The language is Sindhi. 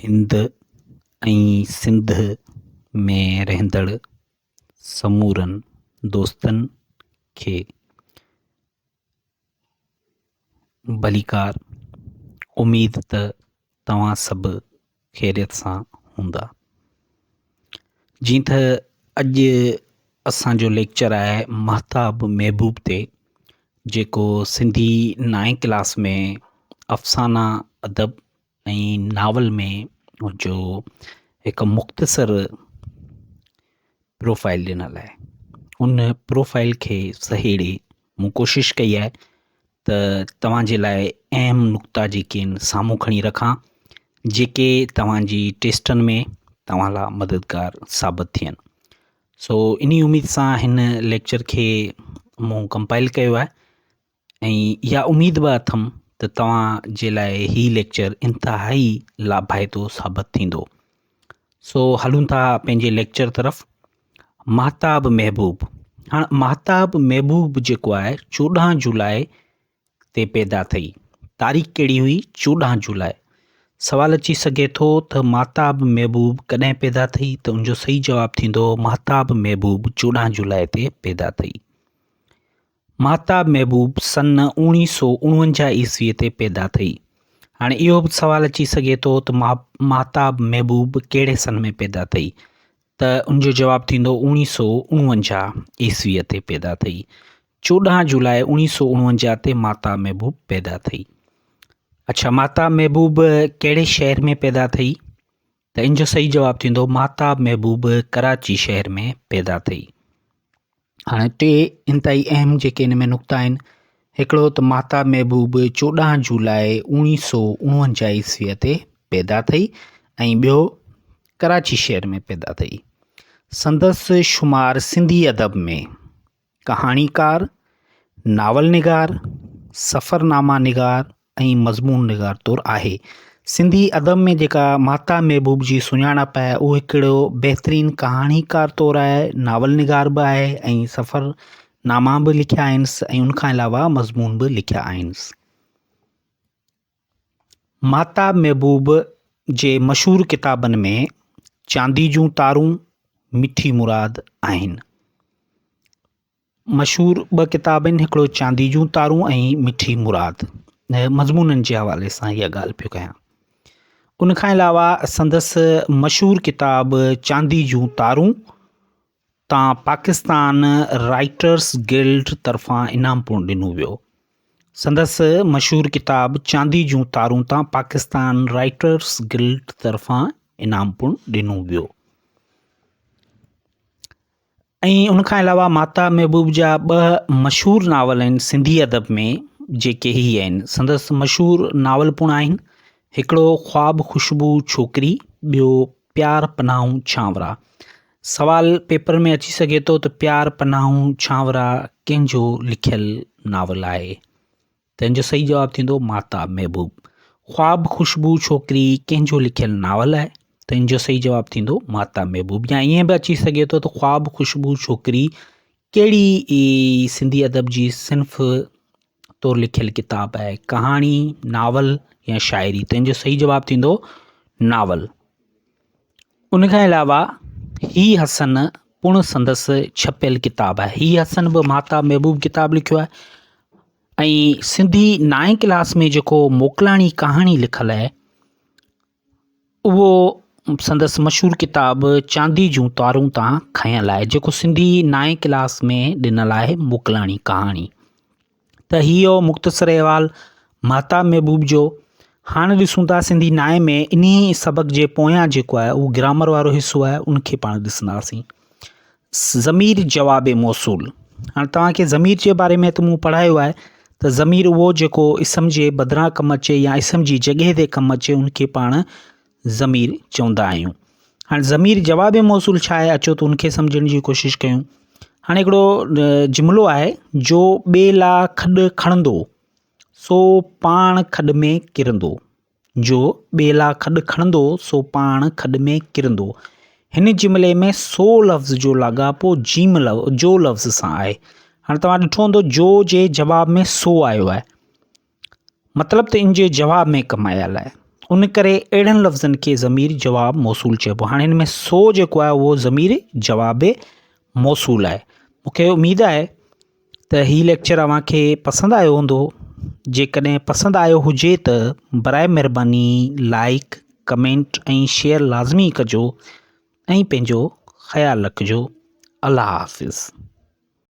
هند ۽ سنڌ ۾ رهندڙ سمورن دوستن کي ڀليڪار. اميد ته توهان سڀ خيريت سان هوندا. جيئن ته اڄ اسان جو ليڪچر آهي ماهتاب محبوب تي جيڪو سنڌي نائين ڪلاس ۾ افسانا ادب ۽ ناول ۾ ان جو هڪ مختصر پروفائل ڏنل آهي ان پروفائل کي سهيڙي مون ڪوشش ڪئي آهي ته توهان جي لاء اهم نقطا جيڪي آهن سامهون کڻي رکان جيڪي توهان جي ٽيسٽن ۾ توهان لاء مددگار ثابت ٿين سو انهي اميد سان هن ليڪچر کي مون ڪمپائل ڪيو آهي ۽ اها اميد به اٿم ته توهان جي لاء هي ليڪچر انتهائي لاڀائتو ثابت ٿيندو. سو هلون ٿا پنهنجي ليڪچر طرف. ماهتاب محبوب، هاڻ ماهتاب محبوب جيڪو آهي 14 جولاء تي پيدا ٿئي. تاريخ ڪهڙي هئي؟ 14 جولاء. سوال اچي سگهي ٿو ته ماهتاب محبوب ڪڏهن پيدا ٿئي ته ان جو صحيح جواب ٿيندو ماهتاب محبوب 14 جولاء تي پيدا ٿئي. ماهتاب محبوب سن اوڻيهه سو اڻونجاهه عيسويء تي پيدا ٿي. هاڻي اهو به سوال اچي سگهي ٿو ته ماهتاب محبوب ڪهڙي سن ۾ پيدا ٿي؟ ته ان جو جواب ٿيندو اوڻيهه سو اڻونجاهه عيسويء تي پيدا ٿي. 14 جولاء اوڻيهه سو اڻونجاهه تي ماهتاب محبوب پيدا ٿي. اڇا ماهتاب محبوب ڪهڙي شهر ۾ پيدا ٿي؟ ته ان جو صحيح جواب ٿيندو ماهتاب محبوب ڪراچي شهر ۾ پيدا ٿي. هاڻي ٽي انتهائي اهم جيڪي ان ۾ نقطا آهن، هڪڙو ته ماهتاب محبوب 14 جولاء 1949 عيسويء تي پيدا ٿي ۽ ٻيو ڪراچي شهر ۾ پيدا ٿي. سندس شمار سنڌي ادب ۾ ڪهاڻيڪار، ناول نگار، سفرناما نگار ۽ مضمون نگار طور آهي. سنڌي ادب ۾ جيڪا ماهتاب محبوب جي سڃاڻپ آهي اهو هڪڙو بهترين ڪهاڻيڪار طور آهي، ناول نگار به آهي ۽ سفر ناما به لکيا آهنس ۽ ان کان علاوه مضمون به لکيا آهنس. ماهتاب محبوب جي مشهور ڪتابن ۾ چاندي جون تارون، مٺي مراد آهن. مشهور ٻه ڪتاب آهن هڪڙو چاندي جون تارون ۽ مٺي مراد مضمونن جي حوالي سان اها ڳالهه پيو ڪيان ان کان علاوه سندس مشهور ڪتاب چاندي جون تارون تان پاڪستان رائٽرس گلڊ طرفان انعام پڻ ڏنو ويو سندس مشهور ڪتاب چاندي جون تارون تان پاڪستان رائٽرس گلڊ طرفان انعام پڻ ڏنو ويو ۽ ان کان علاوه ماتا محبوب جا ٻه مشهور ناول آهن سنڌي ادب ۾ جيڪي هي آهن سندس مشهور ناول پڻ آهن هڪڙو خواب خوشبو ڇوڪري ٻيو پيار پناهون ڇانورا سوال پيپر ۾ اچي سگهي ٿو ته پيار پناهون ڇانورا ڪنهن جو لکيل ناول آهي تنهن جو صحيح جواب ٿيندو ماهتاب محبوب. خواب خوشبو ڇوڪري ڪنهن جو لکيل ناول آهي؟ تنهن جو صحيح جواب ٿيندو ماهتاب محبوب يا ائين به اچي سگهي ٿو ته خواب خوشبو ڇوڪري ڪهڙي سنڌي ادب جي صنف طور لکيل ڪتاب آهي ڪهاڻي ناول يا شاعري تنهن جو صحيح جواب ٿيندو ناول ان کان علاوه هي حسن پڻ سندس ڇپيل ڪتاب آهي هي حسن به ماهتاب محبوب ڪتاب لکيو آهي ۽ سنڌي نائين ڪلاس ۾ جيڪو موڪلاڻي ڪهاڻي لکيل آهي اهو سندس مشهور ڪتاب چاندي جون تارون تان کنيل آهي جيڪو سنڌي نائين ڪلاس ۾ ڏنل آهي موڪلاڻي ڪهاڻي ته هي هو مختصر احوال ماهتاب محبوب جو هاڻ ڏسون ٿا سنڌي نائين ۾ انهي سبق جي پويان جيڪو آهي اهو گرامر وارو حصو آهي ان کي پاڻ ڏسنداسين ضمير جواب موصول، هاڻ توهان کي ضمير جي باري ۾ ته مون پڙهايو آهي ته ضمير اهو جيڪو اسم جي بدران ڪم اچي يا اسم جي جڳهه تي ڪم اچي ان کي پاڻ ضمير چوندا آهيون. هاڻ ضمير جواب موصول ڇا آهي اچو ته ان کي سمجهڻ جي ڪوشش ڪيون. هاڻي هڪڙو جملو آهي جو ٻئي لا کڏ کڻندو سو پاڻ کڏ ۾ ڪرندو. جو ٻيلا کڏ کڻندو سو پاڻ کڏ ۾ ڪرندو. هن جملي ۾ سو لفظ جو لاڳاپو جيم لفظ جو لفظ سان آهي. هاڻي توهان ڏٺو هوندو جو جي جواب ۾ سو آيو آهي. مطلب ته ان جي جواب ۾ ڪم آيل آهي. ان ڪري اهڙن لفظن کي ضمير جواب موصول چئبو. هاڻي هن ۾ سو جيڪو آهي اهو ضمير جواب موصول آهي. مون کي اميد آهي ته هي ليڪچر اوهان کي پسند آيو هوندو. جيڪڏهن پسند آيو هجي ته برائي مهرباني لائڪ، ڪمينٽ ۽ شيئر لازمي ڪجو ۽ پنهنجو خيال رکجو. الله حافظ.